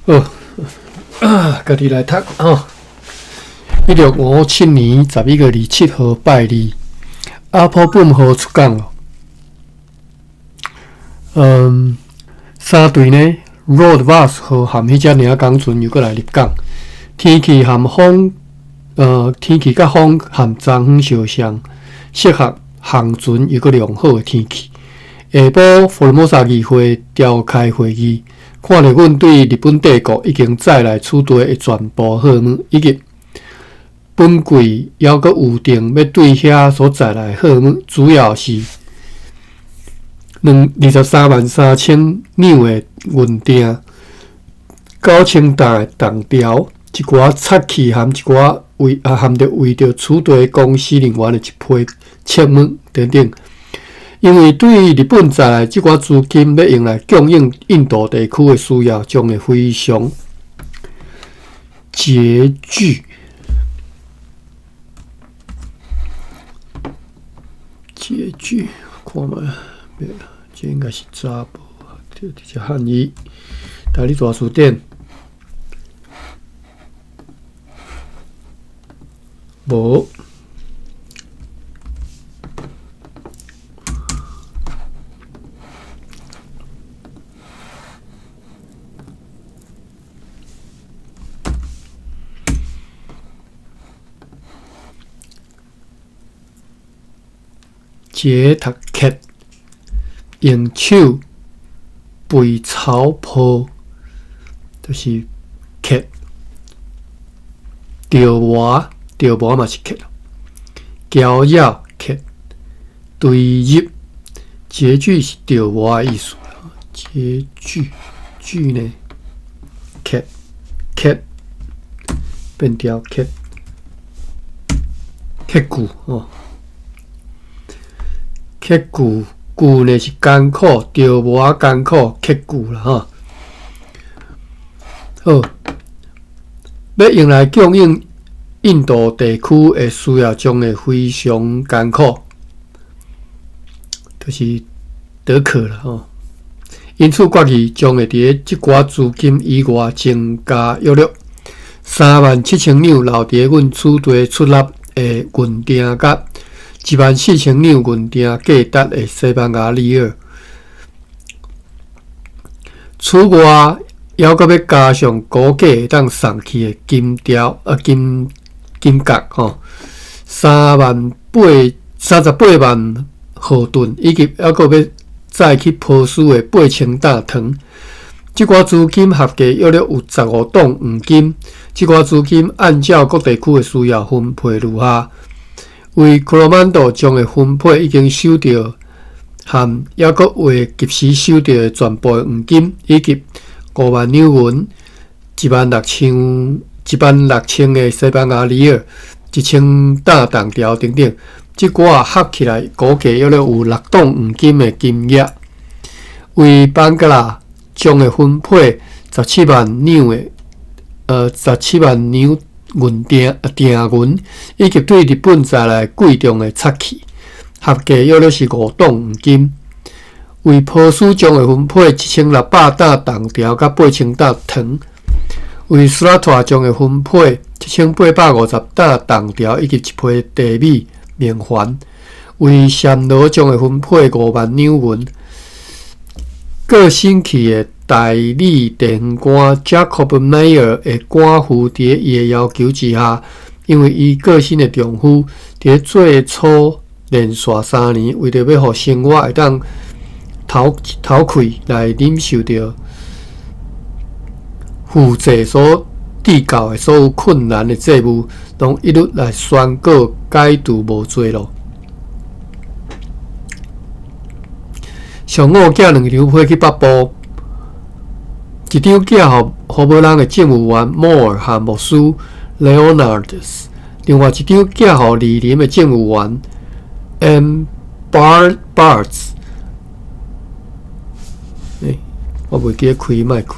好，啊，家己來讀吼。1657年11月27號拜二，阿波本號出港咯。三隊呢，Road Bus 號含彼隻領港船又閣來入港。天氣含風，天氣佮風含昨昏相像，適合航船又閣良好的天氣。下晡，福爾摩沙議會召開會議，看著阮對日本帝國已經載來此地的全部貨物，以及本櫃猶閣預定欲對遐所載來的貨物，主要是23萬3千兩的銀鋛、9000擔的銅條、一寡漆器含一寡為啊含著為著此地公司人員的一批飾物等等。因為對日本載來這寡資金欲用來供應印度地區的需要，將會非常拮據。拮據，看覓，這應該是查埔，這這漢語，台語大辭典，無。捷讀克用手背草抱，就是克著磨，著磨嘛是克，攪擾克堆入，拮據是著磨的意思。拮據句呢？克克變調克克句哦。拮據據呢是艱苦，著磨艱苦，拮據啦吼。好，欲用來供應印度地區的需要，將會非常艱苦，就是得渴啦吼。因此決議將會佇咧這寡資金以外增加約略3萬7千兩留佇咧阮此地出納的銀鋛佮1萬4千兩銀鋛價值的西班牙里爾。此外，猶閣欲加上估計會當送去的金條啊金金角吼，38萬荷頓，以及猶閣欲載去波斯的8000擔糖。這寡資金合計約略有15檔黃金。這寡資金按照各地區的需要分配如下：為科羅曼多將會分配已經收著含猶閣未及時收著的全部黃金，以及5萬兩銀、1萬6千個西班牙里爾、1000擔銅條等等。這寡合起來估計約略有6檔黃金的金額。為班格拉將會分配17萬兩的17萬兩銀鋛鋛銀，以及對日本載來貴重的漆器，合計約略是5檔黃金。為波斯將會分配1600擔銅條佮8000擔糖。為斯拉托將會分配7850擔銅條以及一批地米明礬。為暹羅將會分配5萬兩銀。過身去的代理地方官 Jacob Mayer 的寡婦，佇咧伊的要求之下，因為伊過身的丈夫佇咧最初連續3年，為著欲予生活會當透透氣來忍受著負債所締造的所有困難的債務，攏一律來宣告解除無罪咯。上午寄兩張批去北部，一張寄予荷蘭的政務員摩爾和牧師 Leonardus，另外一張寄予蒞林的政務員 M. Bartz。欸，我袂記得開麥克。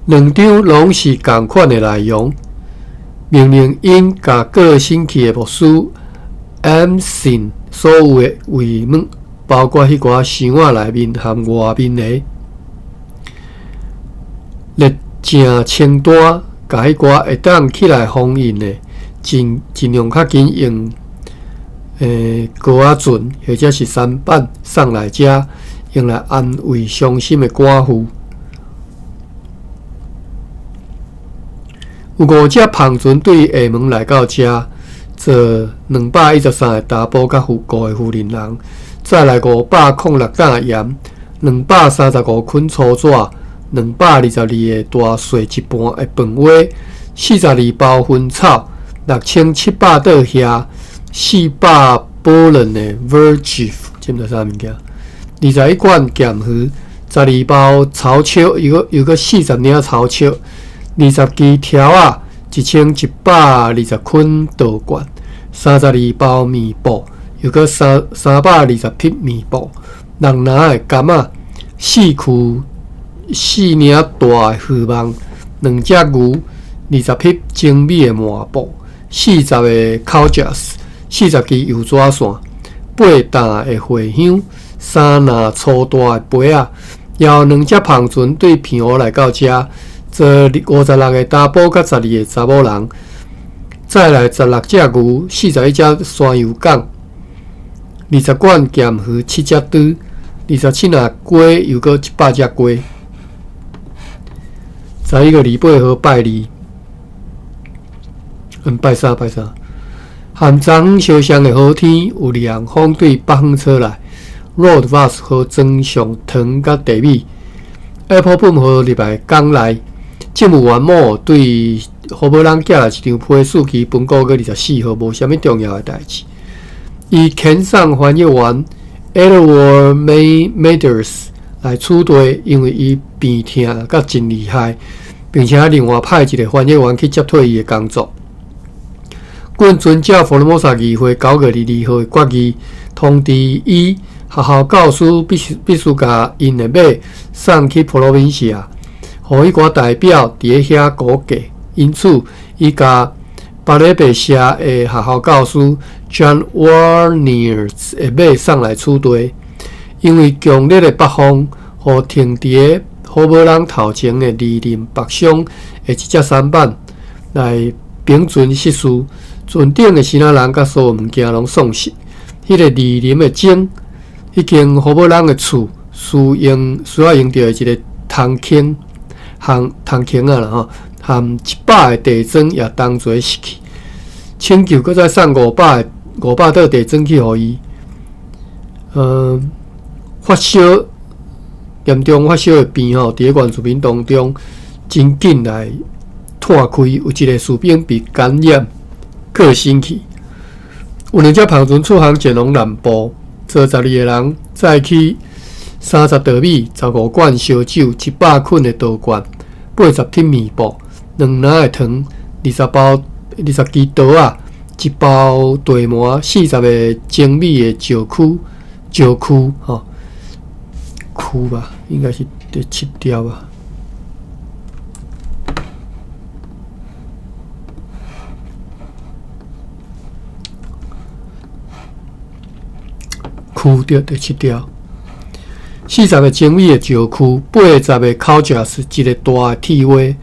兩張攏是仝款的內容，命令𪜶共過身去的牧師 M. 信所有的遺物，包括彼寡箱仔內面含外面的。列正清單，共彼寡會當起來封印的，盡盡量較緊用高仔船或者是舢板送來遮，用來安慰傷心的寡婦。有五隻帆船對廈門來到遮，載213個查埔佮五個婦人人，再來506擔鹽，235捆粗紙，222個大細一半的飯糰，42包薰草，6700桌蝦，400保崙的 verjuice，這毋知啥物件，21罐鹹魚，12包草石，又閣40領草石，20支條仔，1120捆稻罐，32包棉布，又閣320匹棉布，六籃的柑仔，四區四領大的漁網，兩隻牛，20匹精美的麻布，40個口罩，40支油紙線，8擔的茴香，3籃粗大的杯仔，猶有兩隻帆船對澎湖來到遮，載56個查埔佮12個查某人，再來16隻牛，41隻山油港，20罐鹹魚，7隻豬，27籃雞，又閣100隻雞。11月28號拜二，拜三拜三，和昨昏相像的好天，有涼風對北方吹來。Road bus 號裝上糖佮茶米。Appelboom 號入來港內，政務員某對胡某人寄來一張批示期，分告閣24號，無啥物重要的代誌。伊遣送翻譯員 Edward Mathers 來取代，因為伊病痛甲真厲害，並且另外派一個翻譯員去接替伊的工作。阮遵照福爾摩沙議會9月22號的決議，通知伊學校教師必須共𪜶的馬送去普羅賓西亞，予彼寡代表佇咧遐估計。因此，伊共巴勒貝社的學校教師 John Warnier 的馬送來取代。因為強烈的北風，予停佇咧虎尾人頭前的二林北上的一隻舢板來平船失事，船頂的支那人佮所有物件攏喪失。彼個二林的井，彼間虎尾人的厝，需要用著的一個銅坑，含銅坑仔啦吼，含100個地磚也同齊失去。請求閣再送500桌地磚去予伊。發燒嚴重發燒的病吼，佇咧原住民當中真緊來湠開，有一個士兵被感染過身去。有兩隻帆船出航前往南部，載12個人，載去30袋米、15罐燒酒、100捆的稻罐、80匹棉布、2籃的糖、20包、20支刀仔、1包茶糜、40個精美的石區、石區吼，區吧，應該是第七條吧。區對第七條，40個精美的石區，80個口罩是一個大的鐵鍋。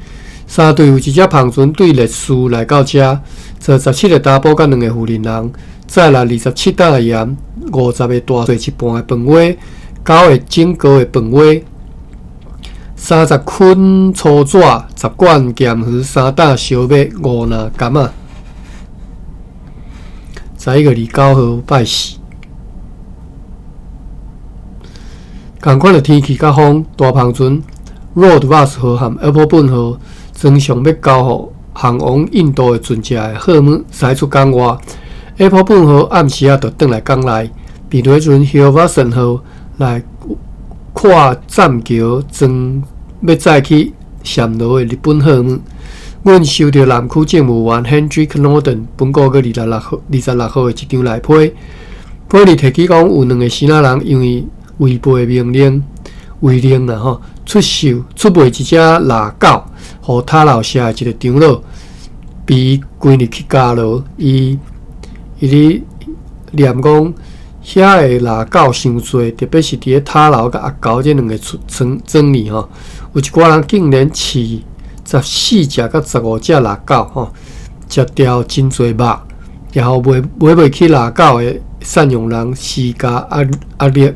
三隊有一隻帆船對列斯來到遮，載17個查埔佮兩個婦人人，載來27擔鹽，50個大細一半的飯糰，9個整個的飯糰，30捆粗紙，10罐鹹魚，3擔燒肉，5籃柑仔。11月29號拜四。仝款的天氣佮風，大帆船 Road Bus 號和 Appelboom 號裝上欲交予航往印度的船隻的貨物，駛出港外。Appelboom 號暗時仔就轉來港內，並佇陣 Hilversum 號來跨棧橋裝欲載去暹羅的日本貨物。阮收著南區政務員 Hendrik Norden 本個月26號的一張內批，批裡提起講有兩個支那人因為違背命令，違令啦吼，出售出賣一隻獵狗，予塔樓社的一個長老，被伊關入去監牢。伊伊咧念講，遐的獵狗傷濟，特別是佇咧塔樓佮阿猴這兩个村村莊裡吼，有一寡人竟然飼14隻佮15隻獵狗吼，食掉真濟肉，也予買買袂起獵狗的贍養人施加壓壓力。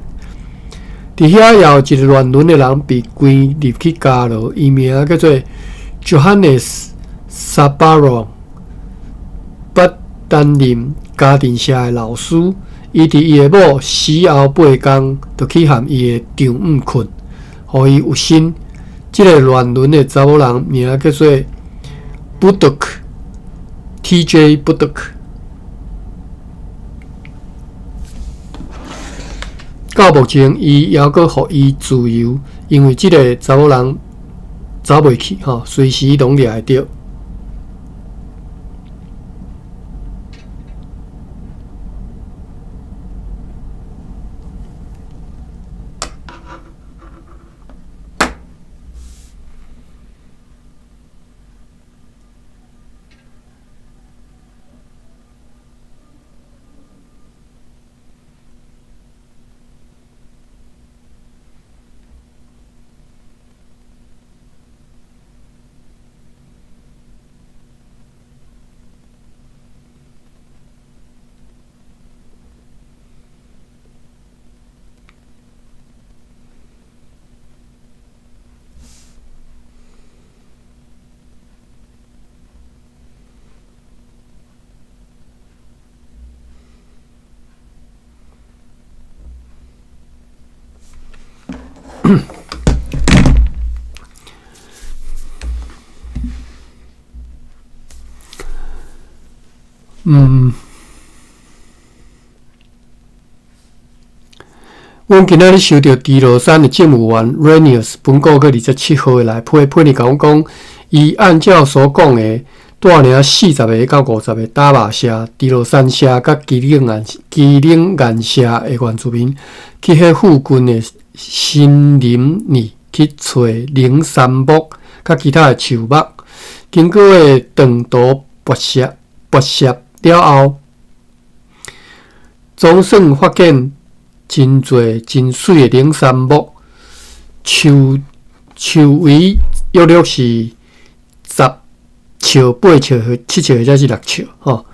佇遐也有一个亂倫的人被關入去監牢，伊名叫做 Johannes Sabaro，捌擔任家庭社的老師。伊佇伊的某死後8工，就去和伊的丈姆睏，予伊有身。這个亂倫的查某人名叫做 Buduk，T.J. Buduk。到目前，伊猶閣予伊自由，因為這个查某人走袂去吼，隨時攏掠會著。嗯，阮今仔日收著猪落山的政务員 Ranius 本個月27號的來批，批呢共阮講，伊按照所講的，帶領40個到50個打肉社、豬落山社佮基隆岩基隆岩社的原住民，去彼附近的森林裡去揣靈杉木佮其他的樹木，經過的長途跋涉跋涉了後，總算發現真濟真媠的靈杉木，樹樹圍約略是10尺、8尺、7尺或者是6尺吼。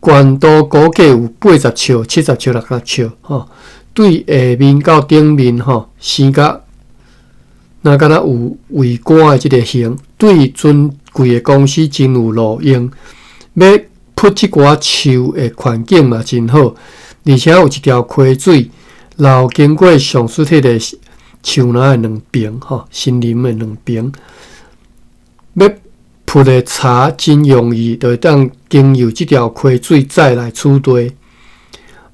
懸度估計有80尺、70尺、60尺吼。對下面到頂面吼，生甲若敢若有圍桿的這个形，對尊貴的公司真有路用。欲鋪這寡樹的環境嘛真好，而且有一條溪水流經過上述彼个樹林的兩邊吼，森林的兩邊，欲鋪的柴真容易，就會當經由這條溪水載來取地。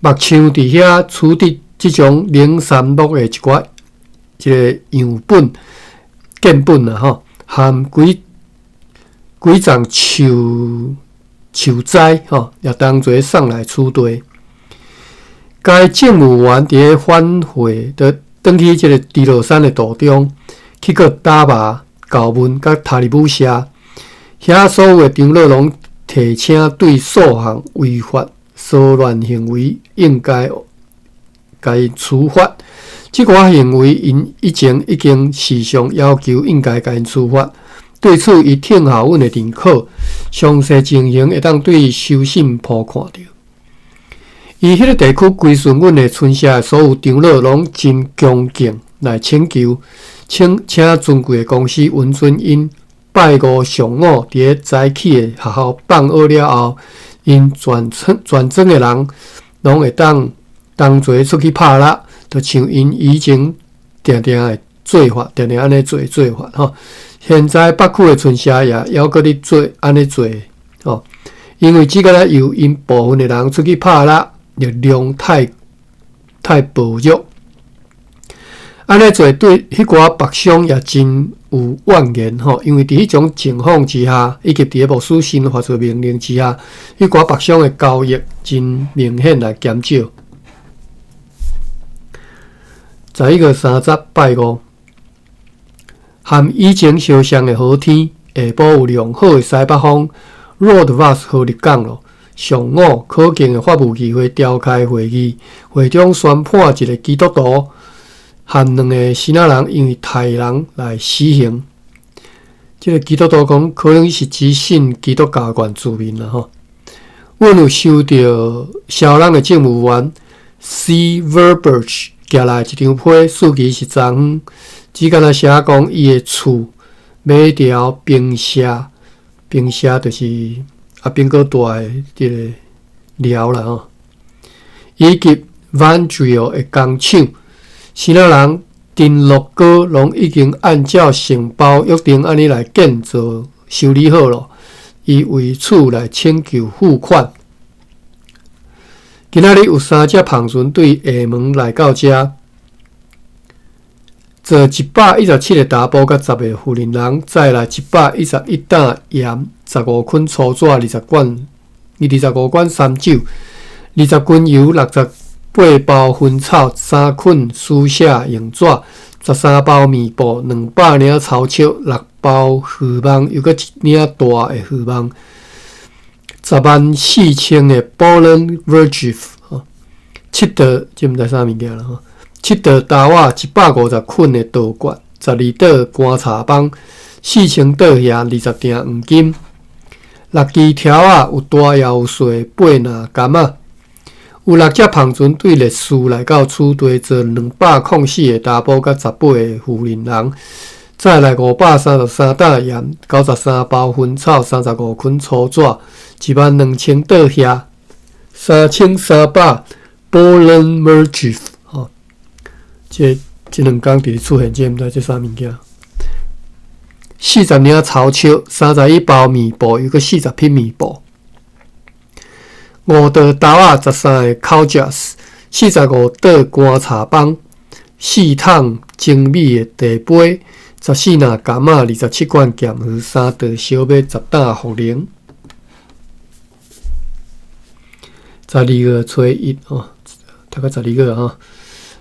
木匠佇遐取得這種靈杉木的一寡這个樣本、建本啊吼，含幾幾叢樹樹栽吼，也當做送來取地。該政務員佇咧返回的轉去這个豬落山的途中，去過打麻、厚汶佮塔里姆社，遐所有的長老攏提請對數項違法騷亂行為應該共𪜶處罰。這寡行為，𪜶以前已經時常要求應該共𪜶處罰。對此，伊聽候阮的認可，詳細情形會當對收信簿看著。伊彼个地區歸順阮的村社的所有長老攏真恭敬來請求，請請尊貴的公司允准𪜶拜五上午佇咧早起的學校放學了後，𪜶全村全莊的人攏會當同齊出去拍獵，就像𪜶以前定定的做法，定定按呢做做法吼。現在北區的村社也猶閣咧做按呢做吼，因為只敢若由𪜶部分的人出去拍獵，力量太太薄弱。按呢做對彼寡北鄉也真有怨言吼，因為佇彼種情況之下，以及佇咧牧師新發出命令之下，彼寡北鄉的交易真明顯來減少。11月30拜五，和以前相像的好天，下晡有良好的西北風，Rode Vast 號入港咯。上午，可敬的法務議會召開會議，會長宣判一個基督徒和兩个支那人因為刣人來死刑。這个基督徒講，可能是指信基督教原住民啦吼。阮有收著蕭人的政務員 C. Verburg 寄來一張批，書記是昨昏，只干焦寫講伊的厝買條冰社，冰社就是阿兵哥住的這个寮啦吼，以及 Vandriel 的工廠，支那人丁樂哥攏已經按照承包約定按呢來建造修理好囉，伊為此來請求付款。今仔日有三隻帆船對廈門來到遮，載117個查埔佮十个婦人人，載來111擔鹽，15捆粗紙，20罐，25罐三酒，20斤油，68包薰草，3捆書寫用紙，13包麵布，200領草笑，6包魚網，又閣一領大的魚網，104000个 Bollen Vergief，7桌，這毋知啥物件啦吼。7桌豆仔，150捆的稻罐，12桌乾柴枋，4000桌額，20鋛黃金，6支柱仔，有大也有細，8籃柑仔。有6隻帆船對列士來到此地，載204個查埔佮18個婦人人，載來533擔鹽，93包薰草，35捆粗紙，12000桌額，3300 Bollen Mergif。這這兩工佇咧出現，這毋知這啥物件。40領草笑，31包麵布，又閣40匹麵布。5桌豆仔，13個口嚼，45桌乾柴枋，4桶精美的茶杯，14籃柑仔，27罐鹹魚，3袋燒麥，10擔茯苓。12月初一哦，讀到12月吼。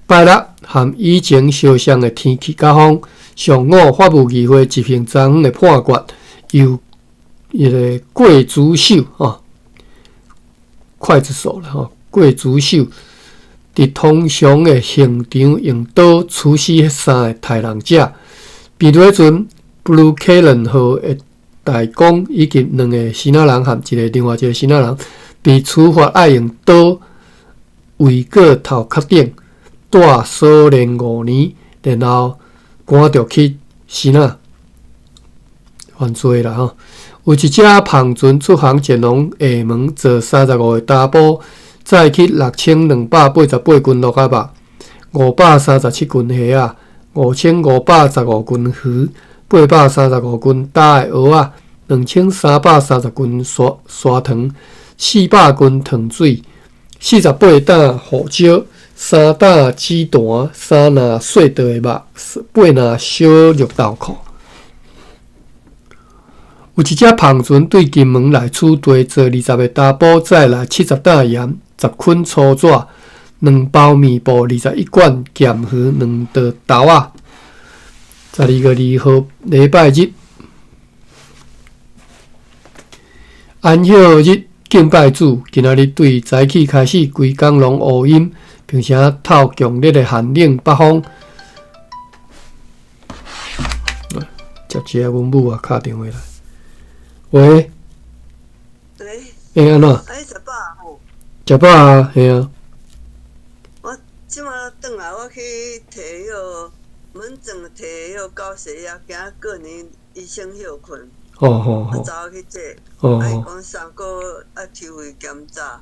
拜六和以前相像的天氣佮風，上午法務議會執行昨昏的判決，由彼个劊子手吼，劊子手啦吼，劊子手佇通常的刑場用刀處死彼三个刣人者。辯論陣，布魯克倫號的大公以及兩个支那人和一个另外一个支那人被處罰愛用刀圍過頭殼頂，帶鎖鏈5年，然後趕著去支那犯罪啦吼。有一隻帆船出航前往廈門，載35個查埔，載去6288斤鹿仔肉，537斤蝦仔，5515斤魚，835斤焦的蚵仔，2330斤砂砂糖，400斤糖水，48擔胡椒。3擔紫檀，3籃細桌的肉，8籃小肉豆蔻。有一隻帆船對金門來此地，載20個查埔，載來70擔鹽，10捆粗紙，2包麵布，21罐鹹魚，2袋豆仔。12月2號，禮拜日，安息日敬拜主。今仔日對早起開始，規工攏烏陰，並且透強烈的寒冷北風。接一下，阮母啊敲電話來。喂。喂。欸，按怎？啊，你食飽無？食飽啊，嘿啊。我這馬轉來，我去提彼个門診，提彼个高血壓，今仔過年醫生歇睏。我走去這，啊，伊講三個月愛抽血檢查。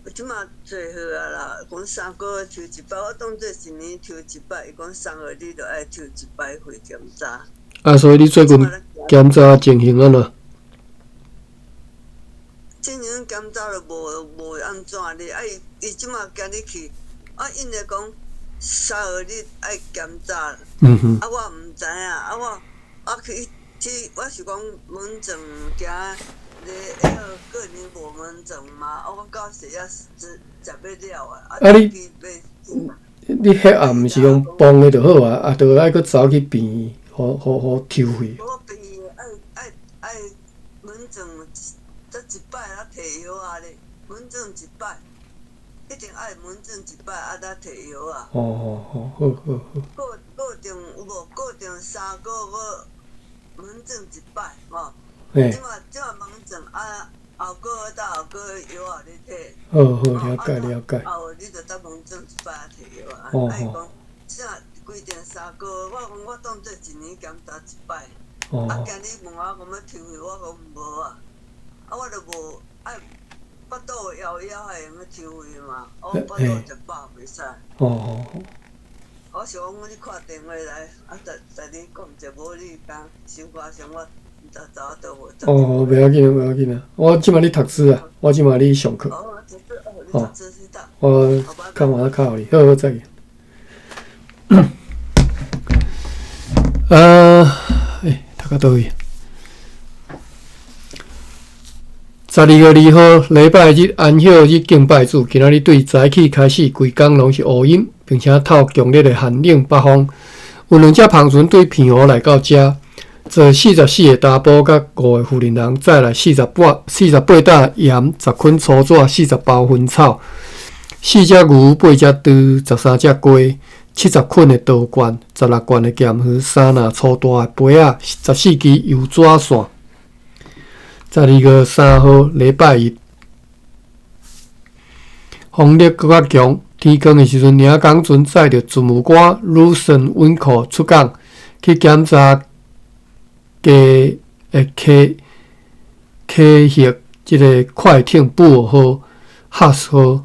我這馬做好啊啦，講三個月抽一擺，我當做一年抽一擺，伊講三個月你著愛抽一擺血檢查。啊，所以你最近檢查情形按怎？情形檢查著無無按怎咧，啊伊伊這馬今日去，啊𪜶咧講三個月你愛檢查。啊，我毋知影，啊我我去去，我是講門診驚咧，彼個過年無門診嘛，啊我到時啊食食欲了啊，啊你你血壓毋是用磅的就好啊，啊，著愛閣走去病院，予予予抽血。無病院愛愛愛門診，才一擺啊，診一擺，一定愛門診一擺，啊，才提藥啊。哦哦哦，好好好。固固定有無？固定3個月門診一擺，吼。嘿。這馬門診啊，後個月到後個月藥也咧提。好好，了解了解。後你就等門診一擺啊提藥啊。哦啊，伊講，啥規定3個月，我講我當做一年檢查一擺。哦。啊，今日問我講欲抽血，我講無啊，啊，我就無愛腹肚枵枵，才會用得抽血嘛。我腹肚食飽袂使。哦哦哦。我想講你敲電話來，啊，逐逐你講者，無你講小可生活，毋知走佗無。哦，袂要緊，袂要緊啊！我這馬咧讀書啊，我這馬咧上課。哦，讀書哦，你讀書是當。我較晚敲予你，好好再見。欸，讀到佗位？12月2號，禮拜日安息日敬拜主。今仔日對早起開始，規工攏是烏陰，並且透強烈的寒冷北風。有兩隻帆船對澎湖來到遮，載44個查埔佮5個婦人人，載來48擔鹽、10捆粗紙、40包薰草、4隻牛、8隻豬、13隻雞、70捆的稻罐、16罐的鹹魚、3籃粗大的杯仔、14支油紙線。12月3號，禮拜一，風力閣較強。天光的時陣，領港船載著巡務官魯森溫庫出港去檢查加的客客這个快艇布爾號、哈斯號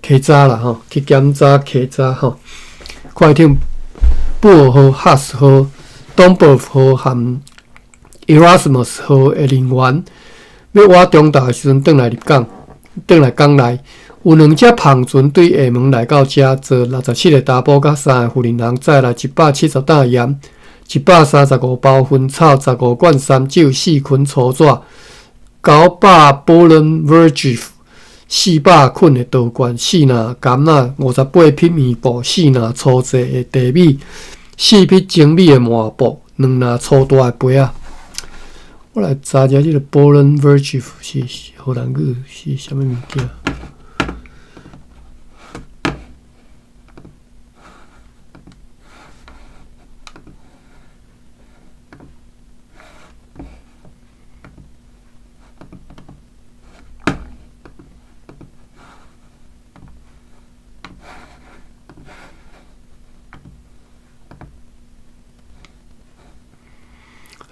客閘啦吼，去檢查客閘吼。快艇布爾號、哈斯號、東伯號和 Erasmus 號的人員，欲倚中晝的時陣轉來入港，轉來港內，有兩隻帆船對廈門來到遮，載67個查埔佮3個婦人，載來170擔鹽、135包薰草、15罐三酒、4捆粗紙、900 Bohlen-Vergief、400捆的稻罐、4籃柑仔、58匹棉布、4籃粗製的茶米、4匹精美的麻布、2籃粗大的杯仔。我來查一下這個 Bohlen-Vergief 是荷蘭語是啥物物件？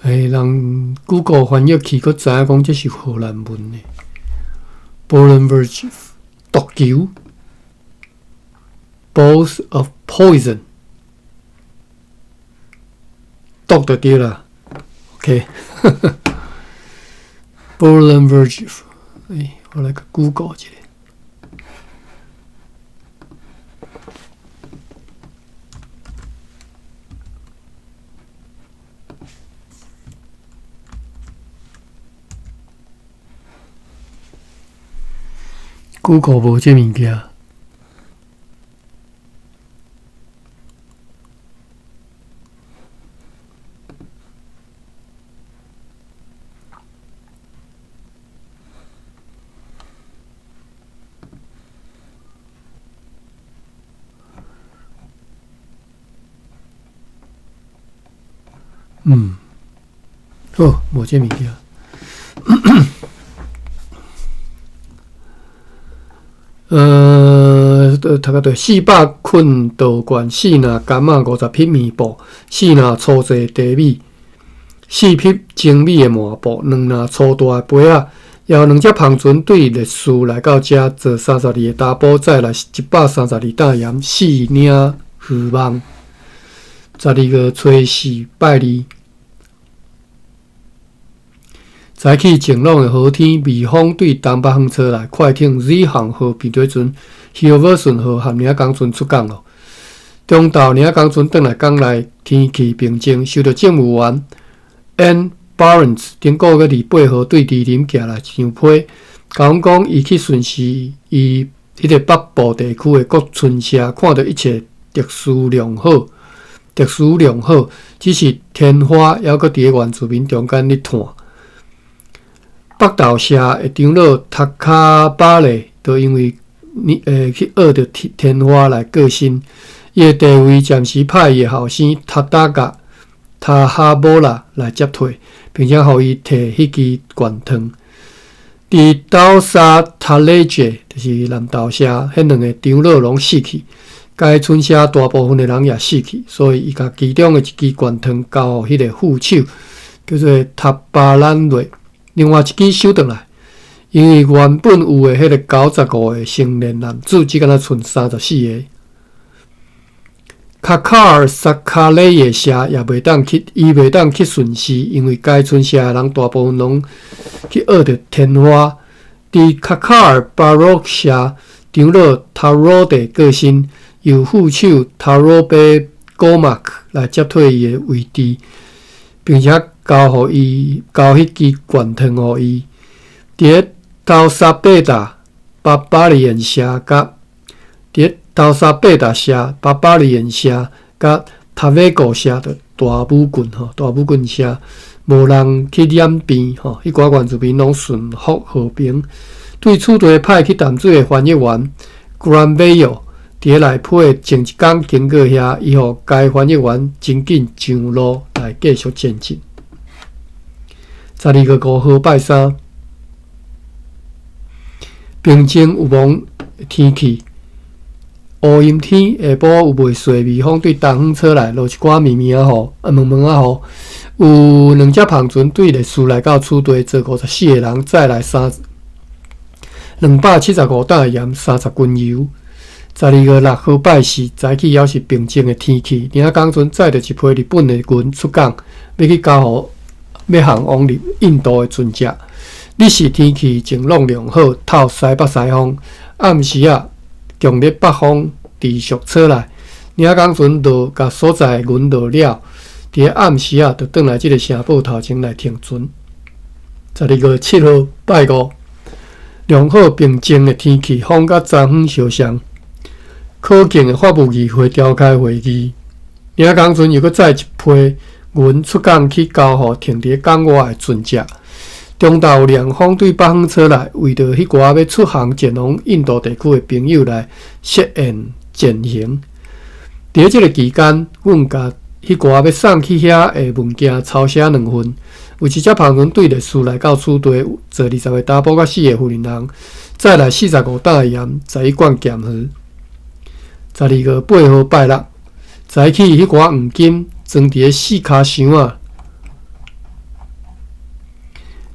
欸，人 Google 翻譯器閣知影講這是荷蘭文的 Bohlen-Vergief 毒球，Balls of poison，毒就對啦。OK，Bohlen-Vergief，欸，我來去 Google 一下。Google 無這物件。嗯，好，無這物件。讀到400捆稻罐，4籃柑仔，50匹棉布，4籃粗製茶米，4匹精美的麻布，2籃粗大的杯仔，也有兩隻帆船對列斯來到遮，載32個查埔，載來132擔鹽，4領漁網。12月初四拜二，早起晴朗的好天，微風對東北方吹來，快艇 Z 航號皮底船、希爾遜號和領港船出港咯。中晝領港船轉來港內，天氣平靜，受到政務員 N Barnes 頂個月28號對豬林寄來一張批，共阮講伊去巡視伊彼个北部地區的各村社，看著一切秩序良好，秩序良好，只是天花猶閣佇个原住民中間咧湠。北投社的長老塔卡巴勒就因為你去僫著天花來過身。伊的地位暫時派伊的後生塔達甲塔哈波拉來接替，並且予伊提彼支懸糖。佇斗沙塔雷傑，就是南投社，彼兩个長老攏死去，該村社大部分的人也死去，所以伊共其中的一支懸糖交予彼个副手，叫做塔巴蘭瑞，另外一支收轉來。因為原本有的彼个95個成年男子，只敢若賰34個。卡卡爾薩卡雷耶社也袂當去，伊袂當去巡視，因為該村社的人大部分攏去僫著天花。佇卡卡爾巴洛社長老塔羅德過身，由副手塔羅貝古馬克來接替伊的位置，並且交予伊交彼支懸糖予伊。佇咧頭沙貝達巴巴里恩社佮佇咧頭沙貝達社、巴巴里恩社佮塔維古社的大武郡吼，大武郡社無人去染病吼，彼寡原住民攏順服和平。對此地派去淡水的翻譯員 Granville 佇咧內皮前一工經過遐，伊予該翻譯員真緊上路來繼續前進。12月5號拜三，平靜有蒙天氣。烏陰天，下晡有袂細微風對東方吹來，落一寡暝暝仔雨，啊，毛毛仔雨。有兩隻帆船對歷史來到此地，坐54個人，載來275擔的鹽，30斤油。12月6號拜四，早起猶是平靜的天氣。領港船載著一批日本的銀出港，欲去交予欲航往印度的船隻。日時天氣晴朗良好，透西北西風。暗時仔，強烈北風持續吹來，領港船落共所載的銀落了，佇咧暗時仔，就轉來這个城堡頭前來停船。12月7號拜五，良好平靜的天氣，風佮昨昏相像。可敬的法務議會召開會議，領港船又閣載一批銀出港去交予停佇咧港外的船隻。中晝有涼風對北方吹來，為著彼寡欲出航前往印度地區的朋友來設宴餞行。佇咧這个期間，阮共彼寡欲送去遐的文件抄寫兩份。有一隻帆船對歷史來到此地，坐20個查埔佮四个婦人，載來45擔的鹽，11罐鹹魚。12月8號拜六，早起彼寡黃金裝佇咧四跤箱仔。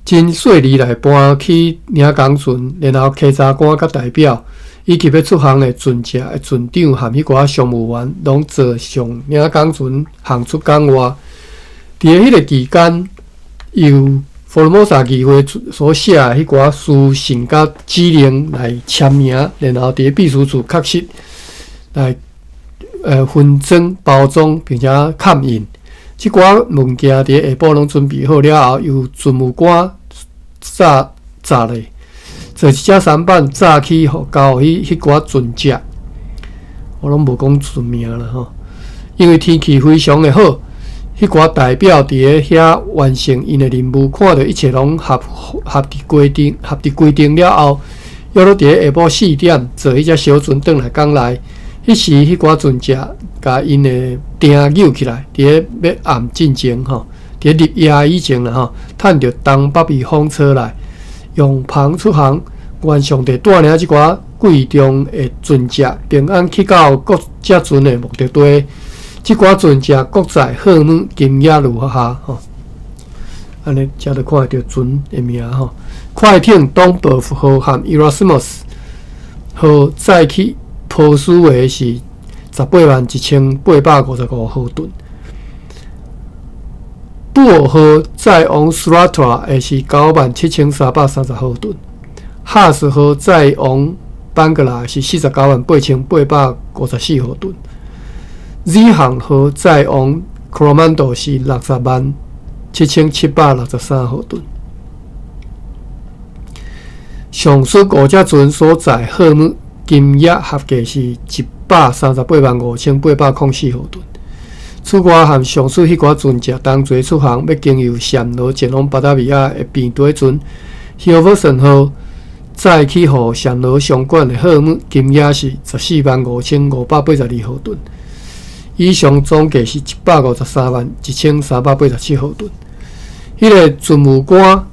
真細膩來搬去領港船，然後稽查官佮代表，以及欲出航的船隻的船長和彼寡商務員，攏坐上領港船航出港外。佇咧彼个期間，由福爾摩沙議會所寫的彼寡書信佮指令來簽名，然後佇咧秘書處確實來分裝包裝，並且蓋印。這寡物件佇咧下晡攏準備好了後，由船務官紮紮咧，坐一隻舢板紮去，予交予彼寡船隻。我攏無講船名啦吼，因為天氣非常的好，彼寡代表佇咧遐完成𪜶的任務，看著一切攏合佇規定，合佇規定了後，約佇咧下晡4點坐彼隻小船轉來港內。彼時，彼寡船隻共𪜶的碇扭起來，佇咧欲暗進前吼，佇咧入夜以前啦吼，趁著東北微風吹來，用帆出航。願上帝帶領這寡貴重的船隻平安去到各隻船的目的地。這寡船隻國載貨物金額如下吼，按呢遮就看會著船的名吼。快艇東北號和 Erasmus 號載去波斯的是181,855毫噸，布爾號載往蘇拉特的是97,330毫噸，哈斯號載往班格拉是498,854毫噸，Z 航號載往科羅曼多是607,763毫噸。上述五隻船所載貨物金額合計是1,385,804毫噸。此外，和上述彼寡船隻同齊出航，欲經由暹羅前往巴達維亞的平底船，希爾弗森號載去予暹羅商館的貨物金額是145,582荷盾，以上總計是1,531,387荷盾。彼個船務官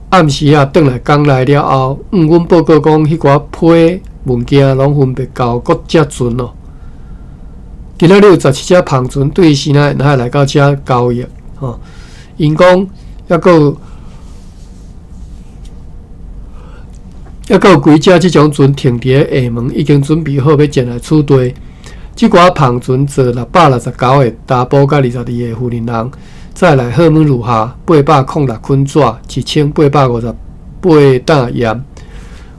暗時仔轉來港內了後，向阮報告講，彼寡批物件攏分別交各隻船咯。今仔日有17隻帆船對西奈沿海來到遮交易，吼。𪜶講猶閣有。猶閣有幾隻這種船停佇咧廈門，已經準備好欲前來取地。這寡帆船載669個查埔佮22個婦人人，載來貨物如下：806捆紙，1858擔鹽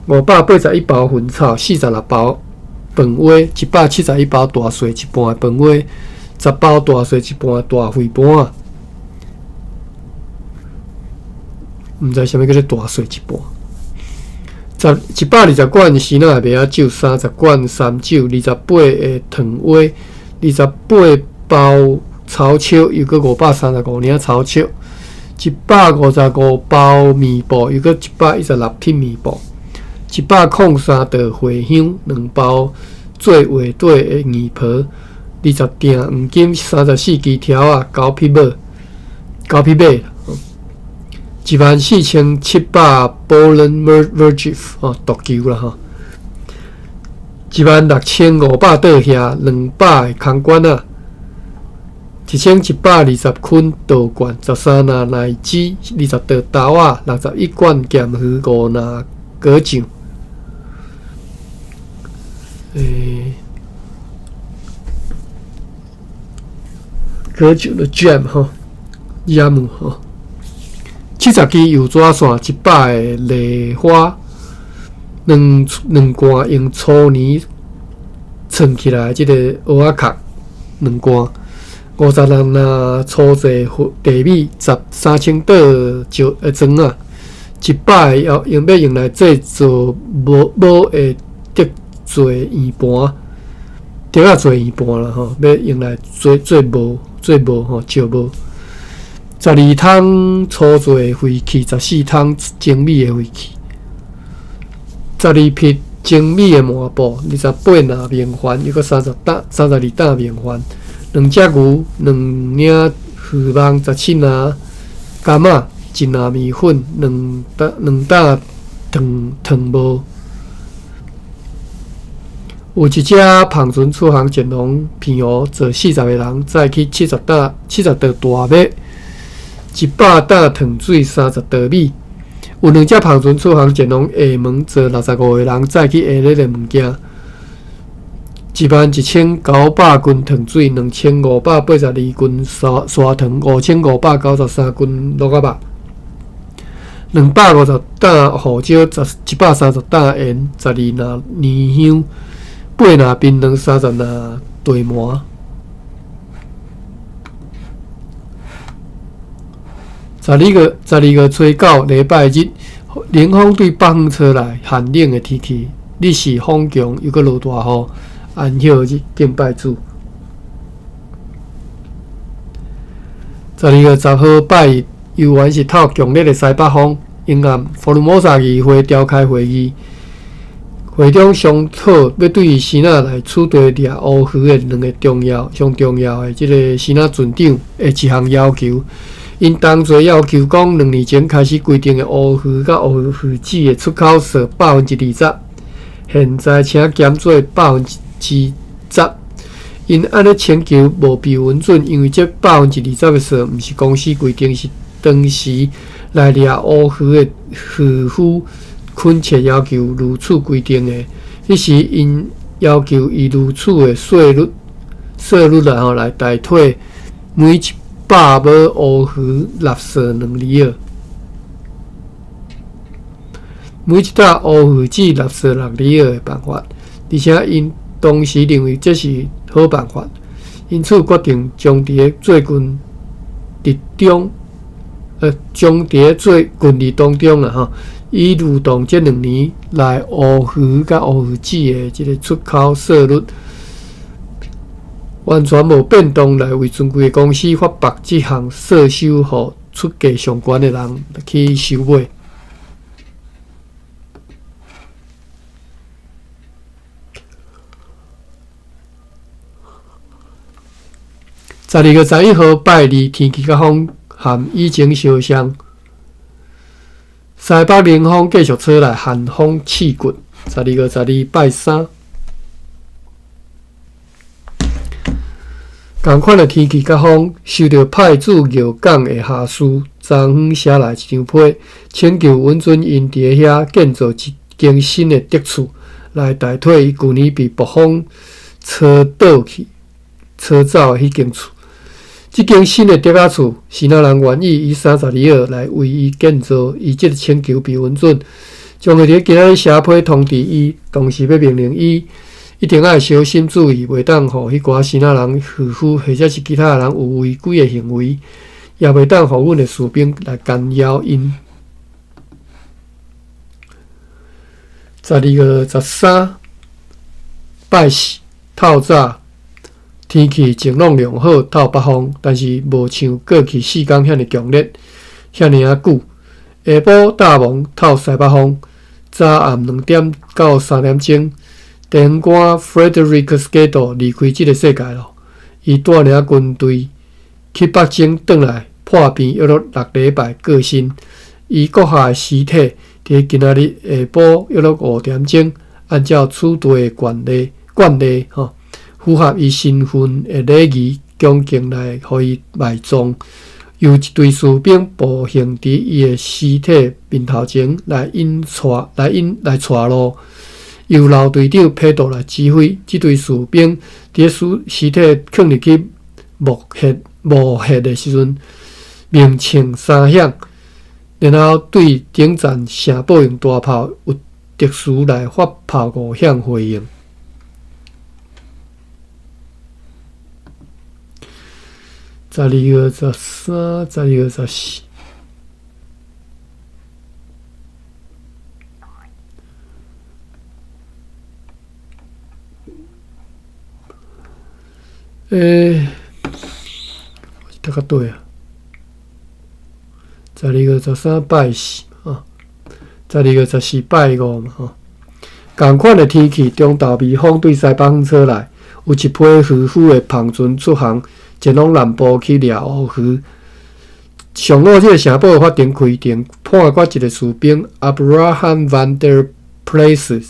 ，581包薰草，46包飯糰，171包大細一半的飯糰，10包大細一半的大肥盤仔。毋知啥物叫做大細一半。120罐生的麥仔酒，30罐三酒，28个糖糰，28包草笑，又閣535領草笑，155包棉布，又閣116匹棉布，103袋茴香，2包做畫底的硬皮，20鋛黃金，34支條仔，9匹馬，9匹馬。14,700 pollen vergief 吼，毒球啦吼，16,500桌遐，200个空罐仔，1,120捆稻罐，13篮奶子，20袋豆仔，61罐鹹魚，5篮果醬。果醬的 jam 吼，jam 吼。70支油紙線，100个犁花，兩罐用粗泥串起來，這個蚵仔殼兩罐，56籃粗製地米，13,000桌磚仔，100个要用欲用來製造帽帽的竹做圓盤，竹仔做圓盤啦吼，欲用來做做帽做帽吼，石帽。12桶粗製的廢氣，14桶精米的廢氣，12匹精米的麻布，28籃棉環，猶閣30擔32擔棉環，兩隻牛，兩領魚網，17籃柑仔，1籃麵粉，兩擔糖帽。有一隻帆船出航前往澎湖，載40個人，載去70擔70袋大麥。100擔糖水，30袋米。有兩隻帆船出航前往廈門，載65個人，載去下熱的物件。11,900斤糖水，2,582斤砂糖，5,593斤鹿仔肉。250擔胡椒，130擔鹽，12籃年香，8籃檳榔，30籃茶糜。12月初9，禮拜日，冷風對北方吹來，寒冷的天氣，日時風強，猶閣落大雨，安息日敬拜主。12月10號拜日，猶原是透強烈的西北風，迎暗福爾摩沙議會召開會議，會中商討欲對支那來取地掠烏魚的兩个重要、上重要的這个支那船長的一項要求。𪜶當初要求講，兩年前開始規定的烏魚佮烏魚子的出口稅20%，現在請減做10%。𪜶按呢請求無被允准，因為這20%的稅毋是公司規定，是當時來掠烏魚的漁夫懇切要求如此規定的。彼時𪜶要求以如此的稅率來吼來代替每100碼烏魚納稅2里爾，每一擔烏魚子納稅6里爾的辦法，而且𪜶當時認為這是好辦法，因此決定將佇咧最近日中，將佇咧最近日當中啦吼，以如同這兩年來烏魚佮烏魚子的這个出口稅率完全無變動，來為船規个公司發放這項稅收，予出價上懸的人去收買。12月11號拜二，天氣較風和雨晴相像。西北冷鋒繼續吹來，寒風刺骨。12月12拜三，仝款的天氣佮風，受著派駐驛港的下屬昨昏寫來一張批，請求允准𪜶佇遐建造一間新的竹厝，來代替伊舊年被暴風吹倒去、吹走的彼間厝。這間新的竹仔厝，支那人願意以32號來為伊建造，伊這个請求被允准，將會佇今仔日寫批通知伊，同時欲命令伊一定愛小心注意，袂當予彼寡支那人、漁夫或者是其他人有違規的行為，也袂當予阮的士兵來干擾𪜶。12月13，拜四透早，天氣晴朗良好，透北風，但是無像過去四工遐爾強烈，遐爾仔久。下晡大霧，透西北風。昨暗2點到3點鐘，電官 Frederick Skiddo 離開這个世界囉。伊帶領軍隊去北征，轉來破病約莫6禮拜過身。伊閣下的屍體佇今仔日下晡約莫5點鐘，按照此地的慣例吼，符合伊身份的禮儀，恭敬來予伊埋葬。由一隊士兵步行佇伊的屍體面頭前來引帶、來引來帶路，由老隊長批斗來指揮。這隊士兵佇屍屍體囥入去墓穴的時陣，鳴槍三響，然後對頂層城堡用大炮有特殊來發炮五響回應。12月13、12月14。欸，讀到佗啊？12月13拜四啊，12月14拜五嘛吼。仝款的天氣，中晝微風對西北方吹來，有一批漁夫的帆船出航，前往南部去掠烏魚。上午，這个城堡的法庭開庭，判決一个士兵 Abraham van der Places，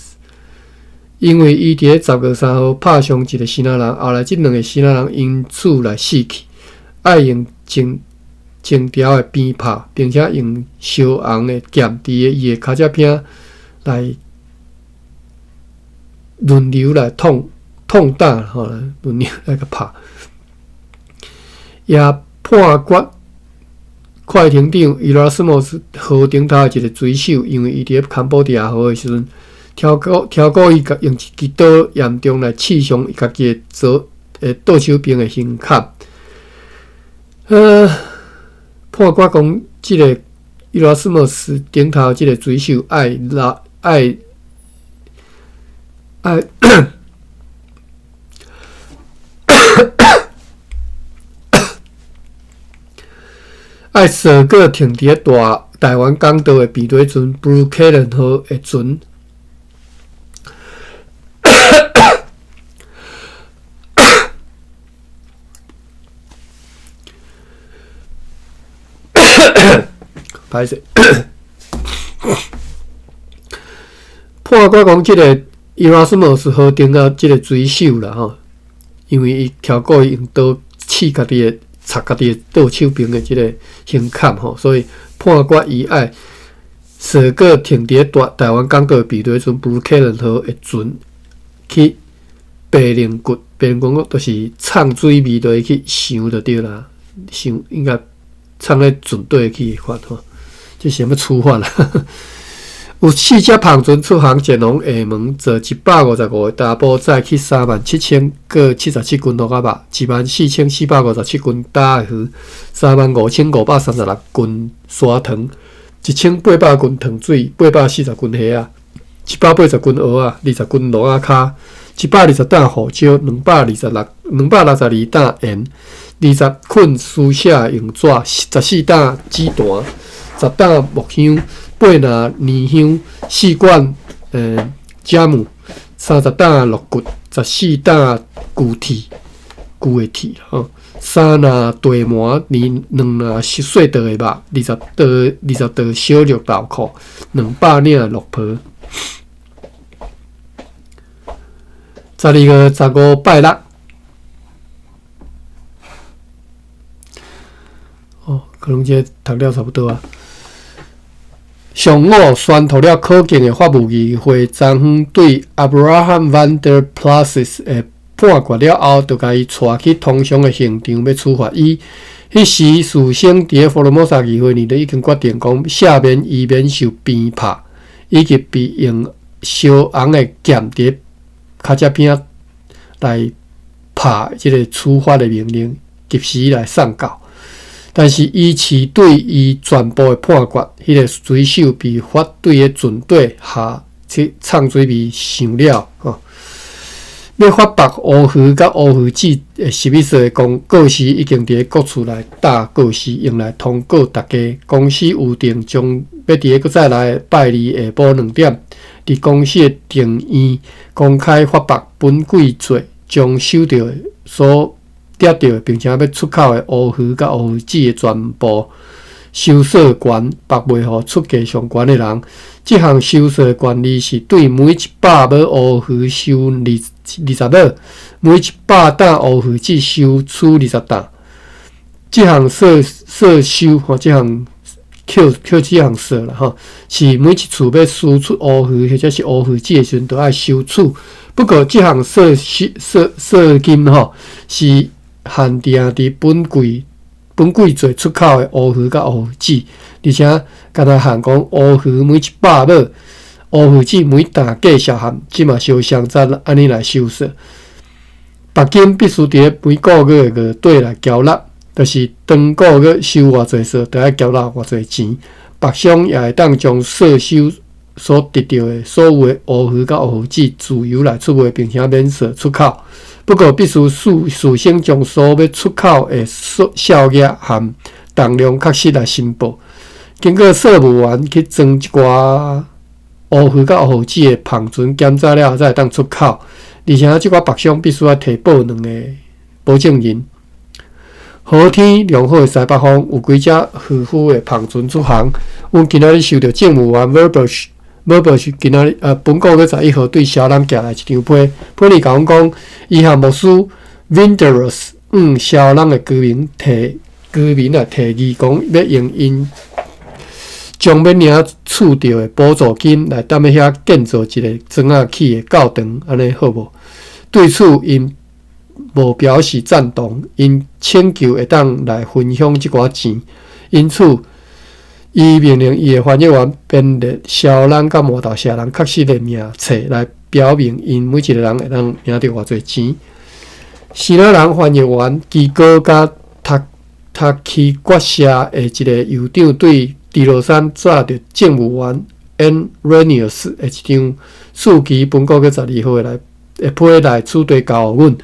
因為伊佇咧10月3號拍傷一个支那人，後來這兩个支那人因此來死去，愛用整整條的鞭拍，並且用燒紅的劍佇伊的跤脊餅來輪流來痛痛打，吼，輪流來共拍。也判決快艇長伊拉斯莫斯號頂頭的一个水手，因為伊佇咧坎波迪亞號的時陣，超過伊用一支刀嚴重來刺傷伊家己的左的右手邊的胸坎。判決講，這个伊拉斯莫斯頂頭這个水手愛拉愛愛愛踅過停佇咧大台灣港道的避雷船 Blue Karen 號的船。歹勢，判決講這个伊拉斯莫斯號頂仔這个水手啦吼，因為伊超過伊用刀刺家己的、插家己的右手邊的這个胸坎吼，所以判決伊愛踅過停佇咧大台灣港道的避雷船 Blue Karen 號的船去白靈骨，白靈骨就是沖水味落去想就對啦，想應該沖咧船底去款吼，這是啥物處罰啦？有四隻帆船出航前往廈門，坐155個查埔載去37,077斤鹿仔肉，14,457斤焦的魚，35,536斤砂糖，1,800斤糖水，840斤蝦仔，180斤蚵仔，20斤鹿仔跤，120擔胡椒，262擔鹽，20捆書寫用紙，14擔紙彈，10擔木香。八籃年香，四罐姜母，30擔鹿骨，14擔牛蹄，舊的鐵吼。三籃大鰻，連兩籃細道的肉，20道小綠豆蔻，200領綠袍。12月15拜六，哦，可能這讀了差不多啊。上午宣讀了可敬的法務議會昨昏對 Abraham van der Plassys 的判決了後，就共伊帶去通常的刑場，欲處罰伊。彼時，事先佇咧福爾摩沙議會內就已經決定講，赦免伊免受鞭拍，以及被用燒紅的劍佇跤脊餅來拍這个處罰的命令，及時來送到。但是，伊市對伊全部的判決，彼个水手被反對的船底下去沖水味想了吼。欲發白烏魚佮烏魚子的11歲的故事，已經佇咧各處來搭告示，用來通告大家。公司預定將欲佇咧閣再來拜二下晡2點，佇公司的庭院公開發布本季節將收著所掠著，並且欲出口的烏魚佮烏魚子的全部收稅權，白賣予出價上懸的人。這項收稅權利是對每100尾烏魚收20尾，每100擔烏魚子收取20擔。這項稅收吼，這項扣扣這項稅啦吼，是每一次欲輸出烏魚或者是烏魚子的時陣，都愛收取。不過這項稅稅稅金吼，是限定佇本季節出口的烏魚佮烏魚子，而且敢若限講烏魚每100尾，烏魚子每擔計數項，這嘛相相才按呢來收稅。帛金必須佇咧每个月的月底來繳納，就是當个月收偌濟稅，就愛繳納偌濟錢。帛商也會當將稅收所得著的所有的烏魚佮烏魚子自由來出賣，並且免稅出口。不過，必須事先將所欲出口的數數額和重量確實來申報。經過稅務員去裝一寡烏魚佮烏魚子的帆船檢查了後，才會當出口。而且，這寡帛商必須愛提報兩個保證人。好天良好的西北風，有幾隻漁夫的帆船出航。阮今仔日收著政務員 Verbusch 今仔日本个月11號對蕭朗寄來一張批，批裡共阮講，伊和牧師 Vinderos 向蕭朗的居民來提議講，欲用𪜶將欲領取著的補助金來踮咧遐建造一个磚仔起的教堂，按呢好無？對此，𪜶無表示贊同，𪜶請求會當來分享這寡錢，因此，伊命令伊的翻譯員編列蕭朗佮磨豆社人確實的名冊，來表明𪜶每一个人會當領著偌濟錢。希臘人翻譯員基哥佮塔奇決社的一个酋長對豬羅山載著政務員 N. Renius 的一張四期本個月12號的來的批來此地交予阮。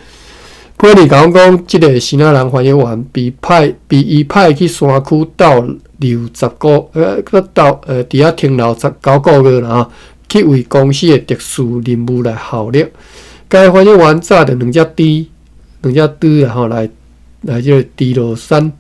批裡共阮講，這个希臘人翻譯員被伊派去山區逗留十個，逗佇遐停留19个月啦吼，去為公司的特殊任務來效力。該翻譯員載著兩隻豬，兩隻豬啊吼，來這个豬羅山。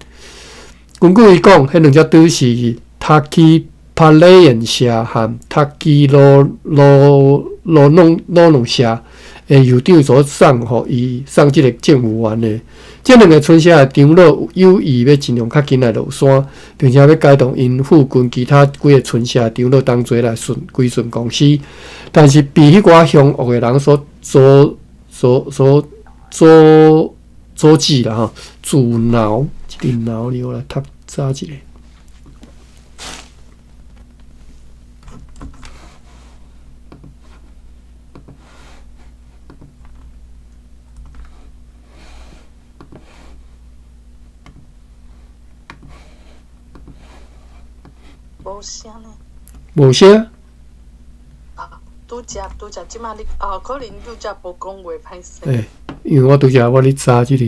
根據伊講，彼兩隻豬是塔基帕雷恩社和塔基羅羅羅農羅農社的酋長所送予伊送這个政務員的。這兩个村社的長老有意欲盡量較緊來落山，並且欲改動𪜶附近其他幾个村社的長老同齊來歸順公司，但是被彼寡兇惡的人所阻所所阻阻止啦吼，阻撓，這个撓字我來讀早一下。無聲呢？無聲。啊，拄則拄則，這馬你啊，可能拄則無講話，歹勢。欸，因為我拄則我咧查這個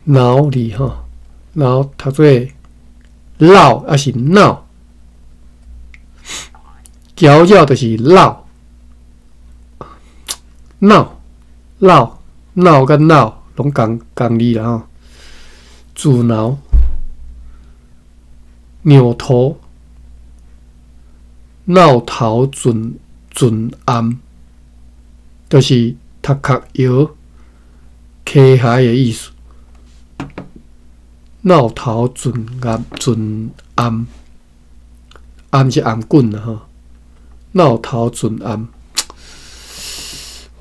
腦字吼，腦讀做老抑是鬧？搅扰就是闹，鬧、鬧、鬧佮鬧，攏仝仝字啦吼。阻撓、扭頭、鬧頭準準暗，就是頭殼搖、溪骸的意思。鬧頭準暗準暗，暗是頷頸啦吼。鬧頭準暗，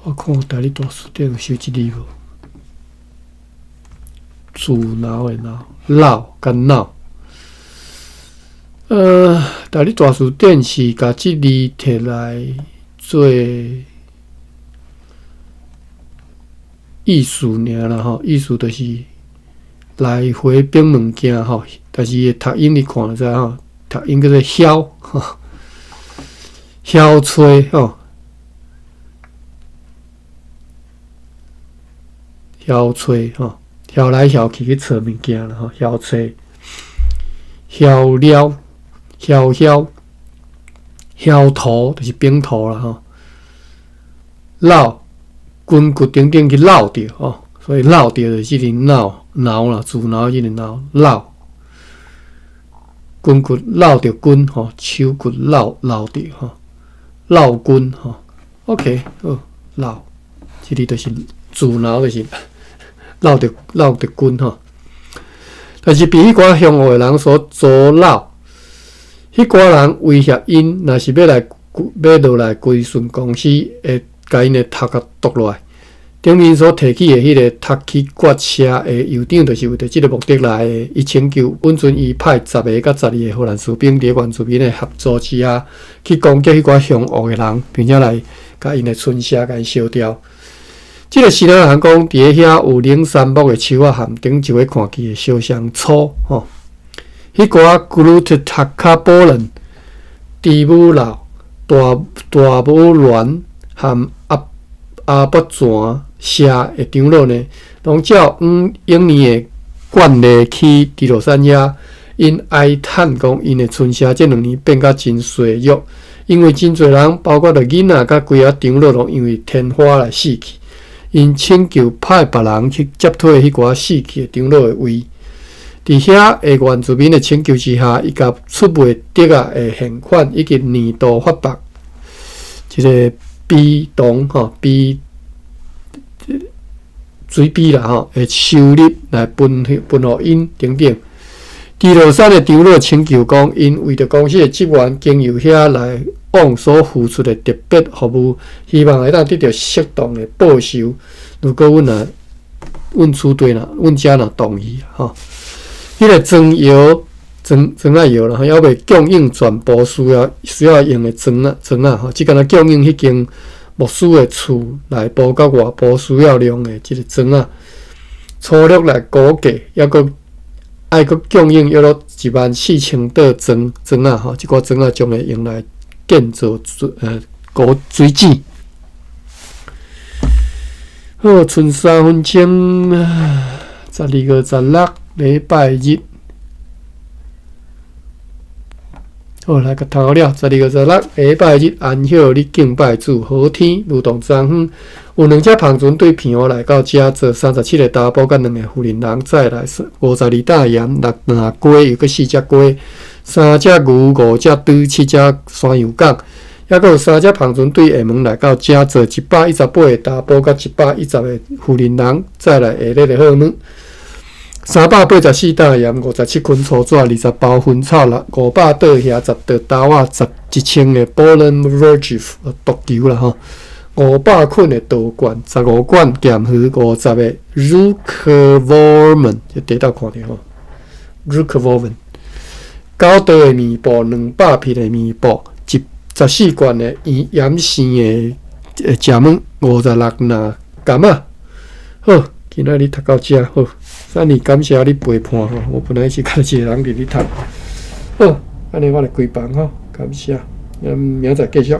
我看台語大辭典有寫這字無？阻撓的撓，鬧佮鬧。台語大辭典是共這字提來做意思爾啦吼，意思就是來回反物件吼，但是伊的讀音你看就知吼，讀音叫做囂，囂吹吼，囂吹吼，囂來囂去去揣物件啦吼，囂吹，囂了。囂囂，囂頭就是冰頭啦吼，落筋骨頂頂去落著吼，所以落著就是這個鬧撓啦，自撓這個撓落，筋骨落著筋吼，手骨落落著吼，落筋吼，OK 好，落，這個就是自撓就是落著落著筋吼，但是比彼寡鄉惡的人所阻撓。彼寡人威脅𪜶，若是欲來欲落來歸順公司，會共𪜶的頭殼剁落來。頂面所提起的彼個讀起決車的酋長，就是為著這個目的來的。伊請求允准伊派十个佮12个荷蘭士兵佇原住民的協助之下，去攻擊彼寡兇惡的人，並且來共𪜶的村舍共𪜶燒掉。這個時人人講，佇遐有冷杉木的樹仔和頂一回看見的燒香草吼。彼寡格魯特塔卡波人、迪姆老、大大武巒和阿阿伯泉社的長老呢，攏照往往年的慣例去豬落山遐，𪜶哀嘆講，𪜶的村舍這兩年變甲真衰弱，因為真濟人，包括著囡仔佮幾仔長老，攏因為天花來死去。𪜶請求派別人去接替彼寡死去的長老的位。佇遐的原住民的請求之下，伊共出賣竹仔的現款以及年度發放這個埤塘吼埤水埤啦吼的收入來分分予𪜶等等。豬落山的長老請求講，𪜶為著公司的職員經由遐來往所付出的特別服務，希望會當得著適當的報酬。如果阮若阮此地若阮遮若同意吼。彼個磚窯、磚磚仔窯啦，猶未供應全部需要用的磚仔磚仔吼，只干焦供應彼間牧師的厝內部佮外部需要量的這個磚仔，粗略來估計，猶閣愛閣供應約落14,000桌磚磚仔吼，這寡磚仔將會用來建造水古水井。好，賰3分鐘，12月16。禮拜日，好，來共讀了。12月16，禮拜日安息日敬拜主，好天如同昨昏，有兩隻帆船對澎湖來到遮，坐37個查埔佮兩个婦人人，載來52擔鹽、6籃雞，又閣四隻雞、三隻牛、五隻豬、七隻山羊犅，猶閣有三隻帆船對廈門來到遮，坐118個查埔佮110个婦人人，載來下熱的好卵。384擔鹽，57捆粗紙，20包薰草，500桌蝦，10桌豆仔，1000个 Bollen Vergif 毒球啦吼，500捆的稻罐，15罐咸鱼，50个 Rookwormen，這第一看著吼，Rookwormen，9桌的麵布，200匹的麵布，14罐的鹽鹽生的食物，56籃柑仔。好，今仔日讀到遮好。珊妮，感謝你陪伴吼，我本來是家己一个人佇咧讀。好，按呢我來關房吼，感謝，咱明仔載繼續。